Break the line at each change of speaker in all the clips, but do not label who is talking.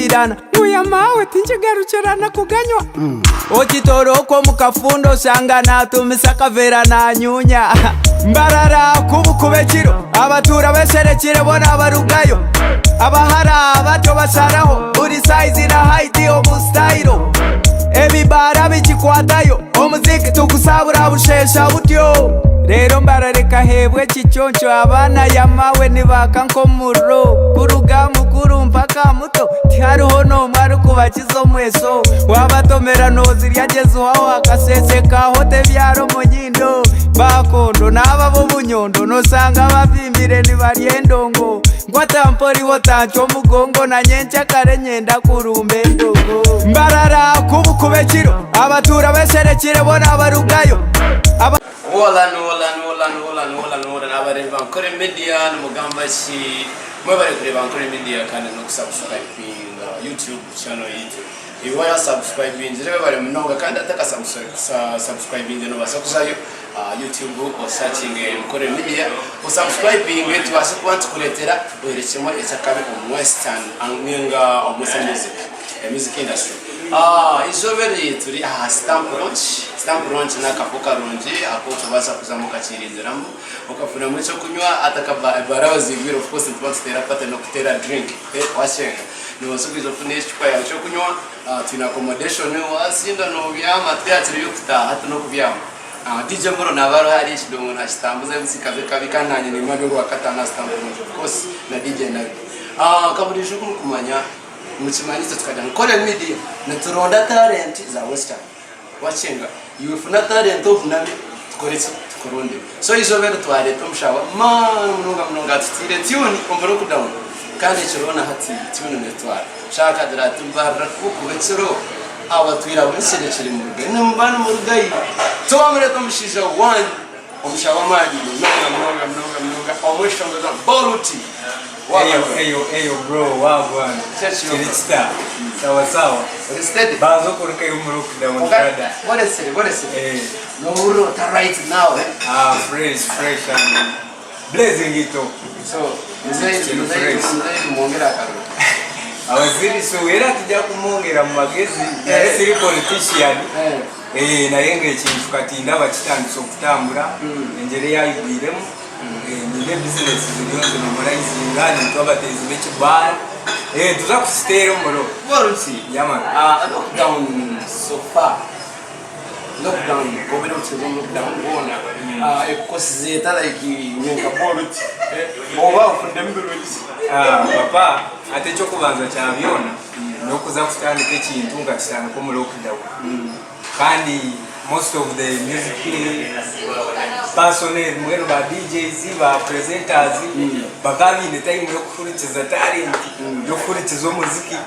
Nagabirana ngu yamaawe tinkigarukirana kuganywa. Okitoora okwo omu kafundo oshanga naatumisa akaveera naanyuunya. Mbarara kubukuba ekiro, abatuura besherekire boona barugayo. Abahara batyo basharaho buri sayizi na hayiti omu sitayiro. Ebibaara bikikwatayo, omuziki tugusabura busheesha butyo. Reero Mbarara ekaheebwa ekiconco, abaana yamaawe nibaaka nk'omuriro. Kuruga aha mukuru mpaka aha muto, tihariho n'omwe arikubakiza omweso. Waabatomera noozirya gye zihwaho, akasheeshe kaahota ebyara omu nyindo. Baakondo n'abo ab'obunyondo noshanga babimbire nibarya endongo. Nkwata mpora iwe otancwa omugongo na nyenkyakare nyenda kurumba endongo. Mbarara kubukuba ekiro abatuura besherekire boona barugayo. Aba.
Hola hola hola hola hola hola abareebi ba Nkore Media nimugamba ki? Mwebare kureeba Nkore Media kandi n'okusubscribinga YouTube channel yaitu. Iwe waya subscribingire webare munonga kandi ataka subscribingire nobaasa kuzayo aha YouTube osakinge Nkore Media osubscribinge tubaase kuba nitukureetera buri kimwe eky'akabi omu western ninga omu western music, music industry. Eizooba eri turi aha Stamp Launch, Stamp Launch n'akafo karungi aku orikubaasa kuzamu okakiirindiramu okafunamu eky'okunywa ataka ebaara ziigwire of course nituba nituteera party n'okuteera drink wakyenga. Noobaasa kwija ofune ekicupa yaawe ky'okunywa, twine accommodation waasinda noobyama tihakiri eby'okutaaha hati n'okubyama. DJ Muro naaba ariho hariya ekidongo naakitambuza ebitsika bye kabi kandi naanye nimba ndi orwakataano aha Stamp Lounge of course na DJ Nabi. Nka buriijo oku murikumanya mukimanye itwe tukagira ngu Nkore Media nituronda talent za Western. Wakyenga iwe funa talent ohuname tukore ki tukurondere. So eizooba eri twareeta omushaho w'amaani munonga munonga atutiire tune omu lockdown kandi ekiro na hati tune netwara. Omushaho akagira ati mbarira kuba ekiro abatwire abo nsherekire murugayo nimuba nimurugayo. Twamureeta omushaija wanyu omushaho w'amaani munonga munonga munonga munonga omweshongozi Boruti.
Eyo eyo eyo bro wagwan
Kiki
kiri kita sawa sawa
Ori steady?
Banza okurukayo omu lockdown brother.
Boresire boresire.
Eh.
Nohurira ota right now eh?
Ah fresh fresh and blessing ito.
So muzeyi
Kiri
muzeyi
fresh.
muzeyi tumwongere akaruru.
Abaziri so era tujja kumwongera mu magezi naye siri politician.
Eh.
Eh naye nga ekintu kati ndaba kitandise okutambura enjere yayigwiremu. Nyine bizinesi ziriyo nzinomoraizinga nitwe abateezi b'ekibaara nituza kukiteera omuriro.
Boruti,
Yeah man.
Lockdown so far, lockdown obeire okukiriza omu lockdown hoona ekukosize eta like iwe nka Boruti oba ofuniremu birungi ki?
Papa hati eky'okubanza kya byona n'okuza kutandika ekintu nkakitandika omu lockdown. Kandi most of the music personnel mbwenu ba DJs, ba presenters bakaba baine time y'okuhurikiza talent, y'okuhurikiza omuziki.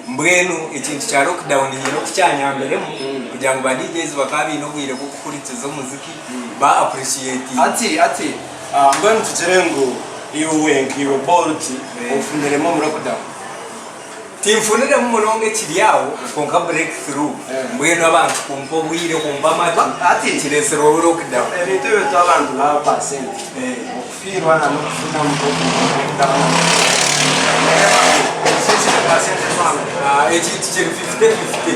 Mbwenu ekintu kya lockdown haine oku kyanyambiremu kugira ngu ba DJs bakaba baine obwire bw'okuhurikiza omuziki ba appreciatinga.
Hati hati mbwenu tugire ngu iwe nk'iwe Bolt ofuniremu omu lockdown?
Tinfuniremu munonga ekiri aho kwonka break through mbwenu abantu kumpa obwire kumpa amatu kiresirweho lockdown.
Ebintu ebyo itwe abantu ba percent okufiirwa na nokufunamu lockdown
Ekintu kiri fifite fifite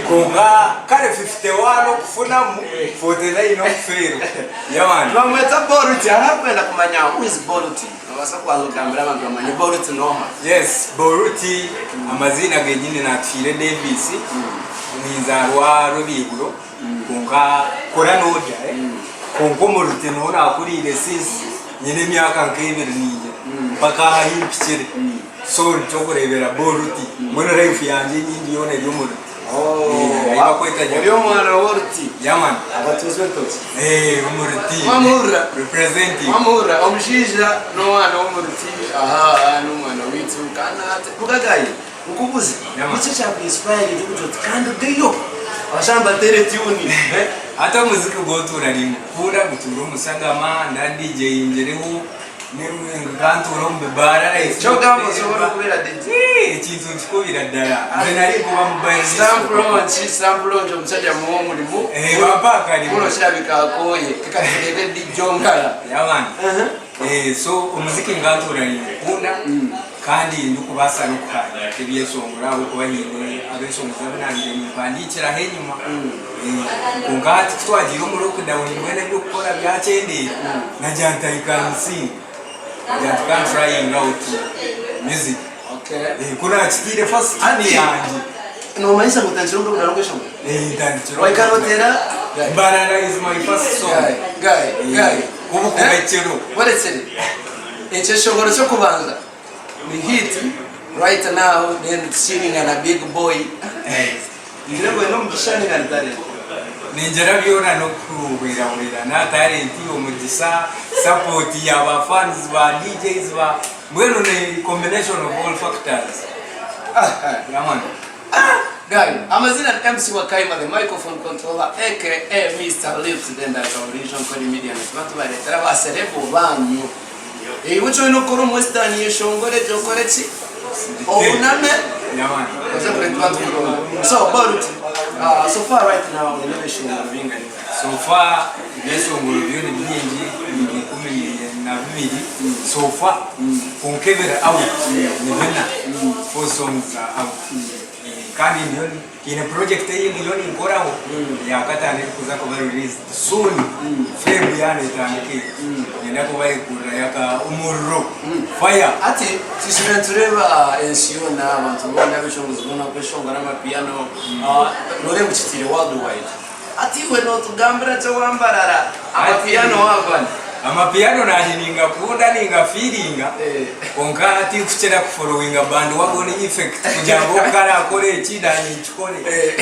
kwonka kare 51 okufunamu 49 okufeerwa.
Nibamweta Boruti hariho arikwenda kumanya who is Boruti. Nobaasa kubanza ogambire abantu bamanye Boruti n'oha?
Yes, Boruti amaziina genyini Natuhiire Davis, ninzaarwa Rwebihuro kwonka kora nodya kwonka omu Ruti niho nakuriire since nyine emyaka nk'ebiri ningira mpaka aha ahi mpikire so nikyo orikureebera Boruti mbwenu life yangye enyingi yoona eri omu Ruti.
Ahi bakweta Ori omwana w'oruti.
Yeah man.
Abatuuzi b'entookye.
Eh, omu ruti.
Wamuhurira?
Representing.
Wamuhurira? Omushaija n'omwana w'omu ruti. Aha, n'omwana waitu. Kandi ati, Mugagayi, nkubuze.
Yeah man.
Niki ekyaku inspirinze kugira oti kandugeyo abashaija mbateere tune? Eh?
Hati omuziki gw'otuura ningukunda gutuura omu shagama, nda DJingireho. Nkantuura omu bibaara
Kyogamba osobola okubeera DJ?
Ekintu nkikubira ddala. Nze nali nkuba mobile disco.
Stamp launch, stamp launch omusajja muwe omulimu.
Eh, bampe akarimu.
Muno kirabika akooye. Reka tureebe DJ omurala.
Yeah man. Eh, so omuziki nkantuura ningukunda. Kandi ndikubaasa n'okuhandiika ebyeshongoro ahabw'okuba haine abeshongozi abu naabaire nimpandiikiraho enyima. Kwonka hati ku twagiire omu lockdown mbwenu eby'okukora byakyendeera, nagira nti I can sing, nagira nti ka ntryinge out music. Ku naakiteire first tune yangye.
Noomanyisa ngu otandikire omu lockdown kweshongora?
Ntandikire omu
Waikara oteera?
Mbarara is my first song.
Guy, guy, guy.
Kuba ekiro.
Orekire. Ekyeshongoro ky'okubanza ni hit right now then tukiringa na big boy. Ngira ngu oine omugisha ninga ni talent?
Ningira byona n'okuhwerahwera na talent, omugisa, support ya ba fans, ba DJs, ba mbwenu ni combination of all factors. Yeah man.
Guy, amazina ni MC Wakayima the microphone controller aka Mister Lips then ndaza burijo nkore media nituba tubaretera ba celeb banyu. Iwe eki oyine okukora omu western yeshongore gye okore ki? Ohuname oze kure nituba tukuronda. So Bolt, so far right now oyine ebeshongoro bingana?
So far ebyeshongoro byo ni bingi ni 12 so far kwonka ebiri out ni bina, four songs are out. Kandi ndiyo nyine project ei ndiyo ninkoraho eyakataano erikuza kuba released soon Feb yaaba netandika niinyenda kubarekurirayo aka omuriro fire.
Hati twizire nitureeba ensi yoona abantu boona abeshongozi boona kweshongora amapiano noreeba okitiire world wide. Hati iwe notugambira ki owa Mbarara amapiano wagwana?
Amapiano nanye ningakunda ningafiringa kwonka tinkukira kuforowinga bandwagon effect kugira ngu ogu karakora eki nanye nkikore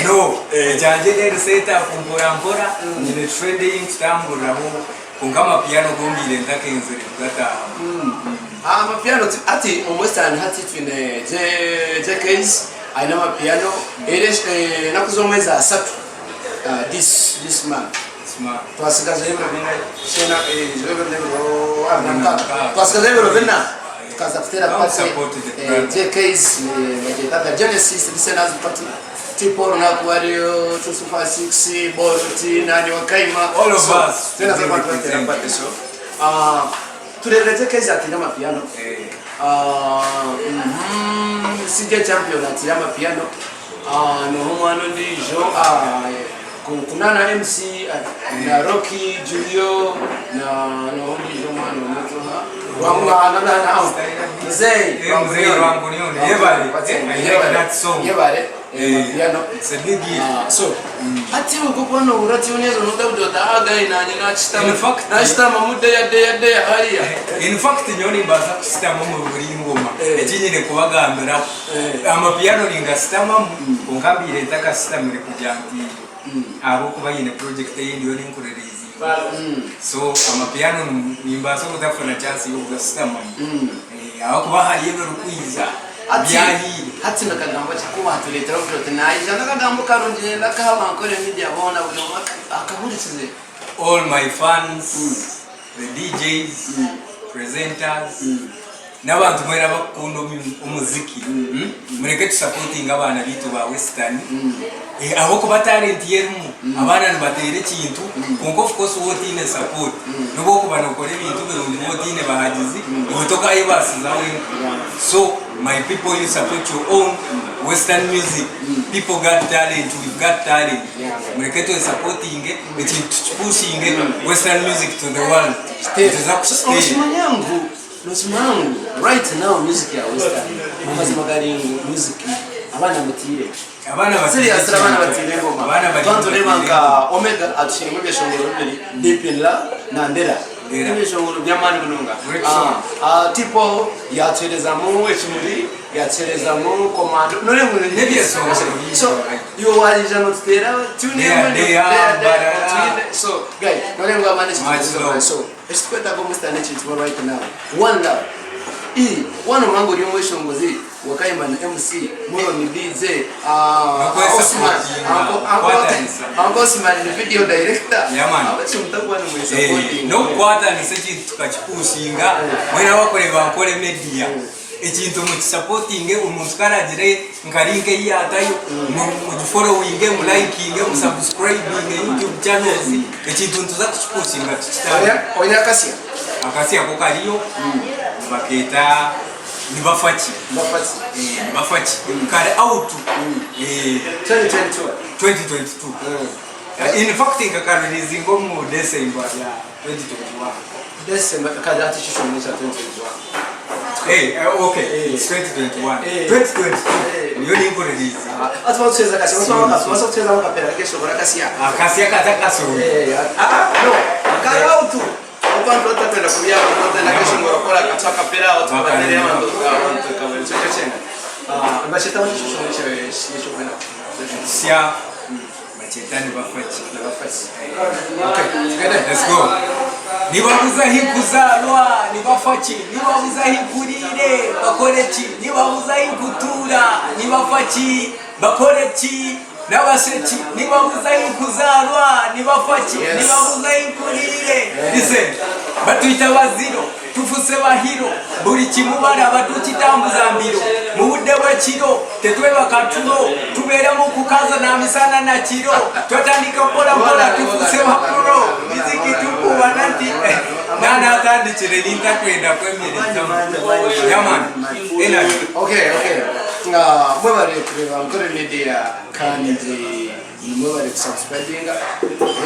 no ekyangye neri set up mpora mpora nyine trend eyi nkutamburiraho kwonka amapiano go mbaire ntakenzire kugataahamu.
Amapiano hati omu western hati twine JKs ayine amapiano era enaku z'omwezi asatu This this month twasigazayo ebiro bingahi twasigazayo ebiro bina tukaza kuteera party JKs nibagyeta the Genesis listeners party T-Paul nakuba ariyo 256 Bolt nani Wakayima
All of us
twena turakuba turateera party so tureebire JKs ateire amapiano CJ Champion ateire amapiano Noha omwana ondiijo Kunana MC na Rocky Julio na noha ondiijo omwana omuto oha Mzee
Rwangunioni yebare
yebare amapiano so hati okwo kuba nohurira tune ezo nogira oti ah guy nanye nakitamamu deya deya deya hariya.
In fact nyowe nimbaasa kushutama omuri buri ngoma eki nyine kubagambiraho. Amapiano ningasitamamu kwonka mbaire ntakasitamire kugira nti ahabw'okuba nyine project ei ndiyo ninkuririizinga so amapiano nimbaasa obutafuna chance y'okugasitamamu ahabw'okuba hariyo ebirikwija byahiire.
Hati nakagambo ki aku watureetera kugira oti naija n'akagambo karungi niinyenda kukaha abankore media boona buri omwe akahurikize?
All my fans, the DJs, presenters, N'abantu mwena abakukunda omuziki mureke tusapotinge abaana baitu ba western ahabw'okuba talent yo erimu abaana nibateera ekintu kwonka of course waaba otaine support n'obu orikuba nokora ebintu birungi waaba otaine bahagizi iwe tokayebaasiza wenka so my people you support your own western music people got talent we've got talent mureke twesapotinge ekintu tukipushinge western music to the world nituza kukiteera.
Nokimanya ngu right now music ya western amazima gari ngu music abaana mutiire
Abaana batiire
Seriously abaana
ekintu.
batiire engoma
Abaana bari
Twaba nitureeba
batiire
nka
engoma.
Omega atushiremu ebyeshongoro bibiri Deep in Love na Ndera
Ndera.
Ebyeshongoro by'amaani munonga
Great song.
Tipo yatuherezamu Ekimuri yatuherezamu Commando noreeba ngu ni
N'ebyeshongoro bingi
So
right.
iwe waija notuteera tune
Deya,
emwe
deya,
deya, deya,
barara.
otwine so guy noreeba ngu abaana ekintu
Much
nibakiza
love.
so Ekitukwetaaga omu sitaane ekintu kimwe right now, one love. Ii, Waaba nomanya ngu ori omweshongozi, Wakayimba na MC, Murooni DJ, Osman,
N'okwesapotinga,
Uncle Osman ni video director.
Yeah man.
Ahabw'eki mutakuba nimwesapotinga?
N'okukwatanisa ekintu tukakipushinga, mbwenu abakureeba Nkore Media ekintu mukisapotinge, omuntu ku aragire nka link ei yaatayo, mugiforowinge, mulayikinge, musabuskurayibinge YouTube channels, ekintu nituza kukipushinga tukitandike.
Oine akasya?
Akasya ko kariyo, nibakeeta. Nibafaki.
Nibafaki.
Eh, nibafaki. Kari out. Eh,
2022.
2022. In fact nkakareleasinga omu December ya 2021.
December kare hati ekishumi nekya 2021.
Eh, eh, okay,
Eh.
it's 2021.
Eh.
2022
Eh.
niyo ninkureleasinga.
Ati bakuteeza kasi bakuteeza kuteeza akapera keshobora kasiya.
Akasiya katakasohoire.
Eh, ah ah, no. Kari out. Abantu batakwenda kubyaba batenda keshongora kora akatwa akapera aho tukabaterera abantu abantu kabari cyo cyenga. Ah, bashita bashishobora cyo kwenda.
Sya bakyeta nibafaki.
Nibafaki. Okay, tugende.
Let's go. Nibabuza ahi nkuzaarwa nibafaki, nibabuza ahi nkuriire bakoreki, nibabuza ahi nkutuura nibafaki, bakoreki. N'abasheki nibabuza ahi nkuzaarwa nibafa ki nibabuza ahi nkuriire Listen batwita ba zero tufuse ba hero buri kimu baraba tukitambuza mbiro mu budde bw'ekiro tetwebaka turo tubeera mu kukaza na misana na kiro twatandika mpola mpola tufuse ba pro miziki tukuba nanti nanatandikire nintakwenda kwemereza yeah man energy.
Okay, okay. Mwebale kureba Nkore Media kandi mwebale kusubscribinga.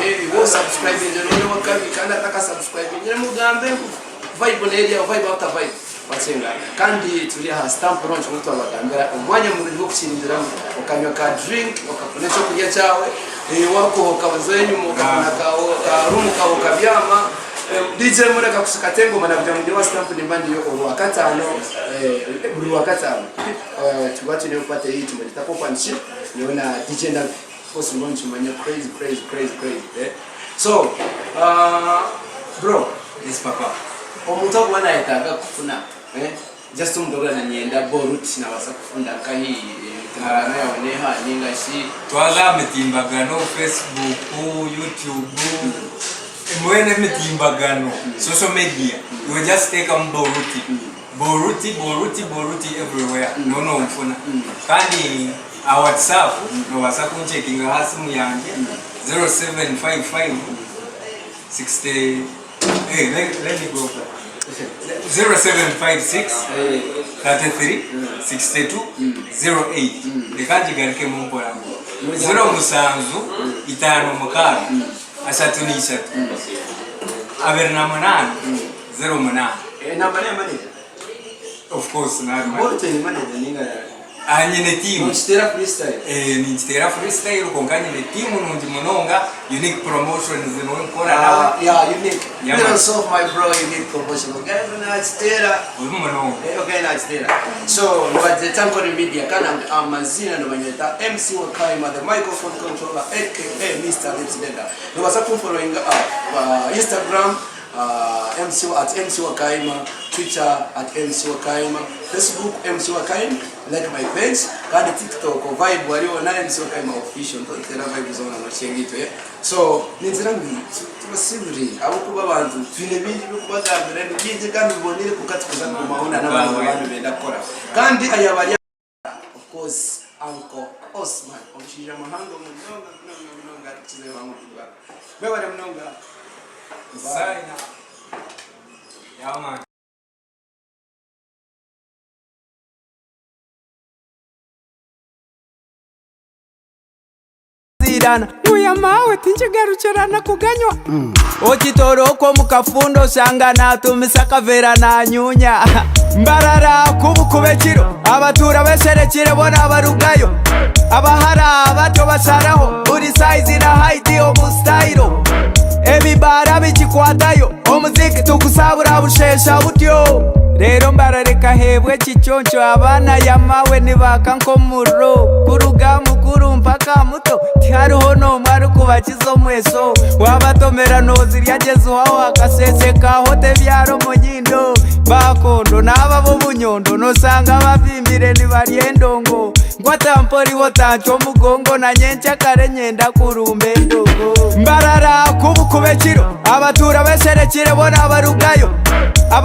Eh, iwe osubscribinze none wakabi kandi atakasubscribingire mugambe ngu vibe nerya vibe after vibe. Watsinga. Kandi turi aha Stamp Lounge nkuko twabagambira omwanya murungi gw'okukiringiramu okanywa ka drink okafuna ekyokurya kyawe eh, wakuhoka oza enyuma okafuna ka ka room kawe okabyama. DJ mureka kushika engoma nakugira ngu nyowe stamp nimba ndiyo orwakataano buri rwakataano tuba twine party yaitu nibagyeta pop and chill nyowe na DJ Nabi of course mbwenu nikimanya crazy crazy crazy crazy eh so bro
Yes papa.
Omuntu akuba nayetaaga kukufuna eh just omuntu orikugira ngu niinyenda Boruti nabaasa kukufunda nkahi emitimbagano yaawe neeha ninga shi.
Twaza aha mitimbagano Facebook, YouTube, mbwenu emitimbagano social media iwe just teekamu Boruti, Boruti, Boruti, Boruti everywhere noba nonfuna. Kandi aha WhatsApp nobaasa kuncekingaho aha simu yangye 0755 60 eh, let, let me go back. 0756 33 62 08 Reka ngigarukemu mpora mpora. 07 56 33 28 08.
Enamba neya manager?
Of course nari
Mbwenu oine manager ninga
Aha nyine tiimu.
Nikiteera freestyle?
Eh, ninkiteera freestyle kwonka nyine tiimu nungi munonga, Unique Promotions niwe nkukora nawe.
Ah, yeah, Unique.
Yeah, man.
Little soft my bro, Unique Promotions. Guys, nakiteera.
Ori munonga.
Eh, okay, nakiteera. So, nibagyeta Nkore Media kandi amazina nibanyeta MC Wakayima, the microphone controller, aka Mister Lips Leader. Nobaasa kumfollowinga uh, Instagram, MC at MC Wakayima, Twitter at MC Wakayima, Facebook MC Wakayima, like my page kandi TikTok vibe hariho na MC Wakayima official ntoteera vibe zoona nokyega itwe so ningira ngu tubasibure ahabw'okuba abantu twine bingi by'okubagambira ni bingi kandi bibonire kwonka tikuza kugumaho na n'abantu abandi nibenda kukora kandi ayaba ari Of course uncle Osman omushaija muhango munonga munonga munonga arikukizayo bamukugwa. Mwebare munonga. Bye.
Sign up. Yeah man.
Nkuya maawe tinkigarukirana kuganywa. Okitoora okwo omu kafundo oshanga naatumisa akaveera naanyuunya. Mbarara ku bukuba ekiro, abatuura besherekire boona barugayo. Abahara abato basharaho buri sayizi na hayiti omu sitayiro. Ebibaara bikikwatayo, omuziki tugusabura busheesha butyo. Reero Mbarara ekaheebwa ekiconco, abaana ya maawe nibaaka nk'omuriro. Kuruga aha mukuru mpaka aha muto, tihariho n'omwe arikubakiza omweso. Waabatomera noozirya gye zihwaho, akasheeshe kaahota ebyara omu nyindo. Baakondo n'abo ab'obunyondo noshanga babimbire nibarya endongo. Nkwata mpora iwe otancwa omugongo na nyenkyakare nyenda kurumba endongo. Mbarara ku bukuba ekiro, abatuura besherekire boona barugayo.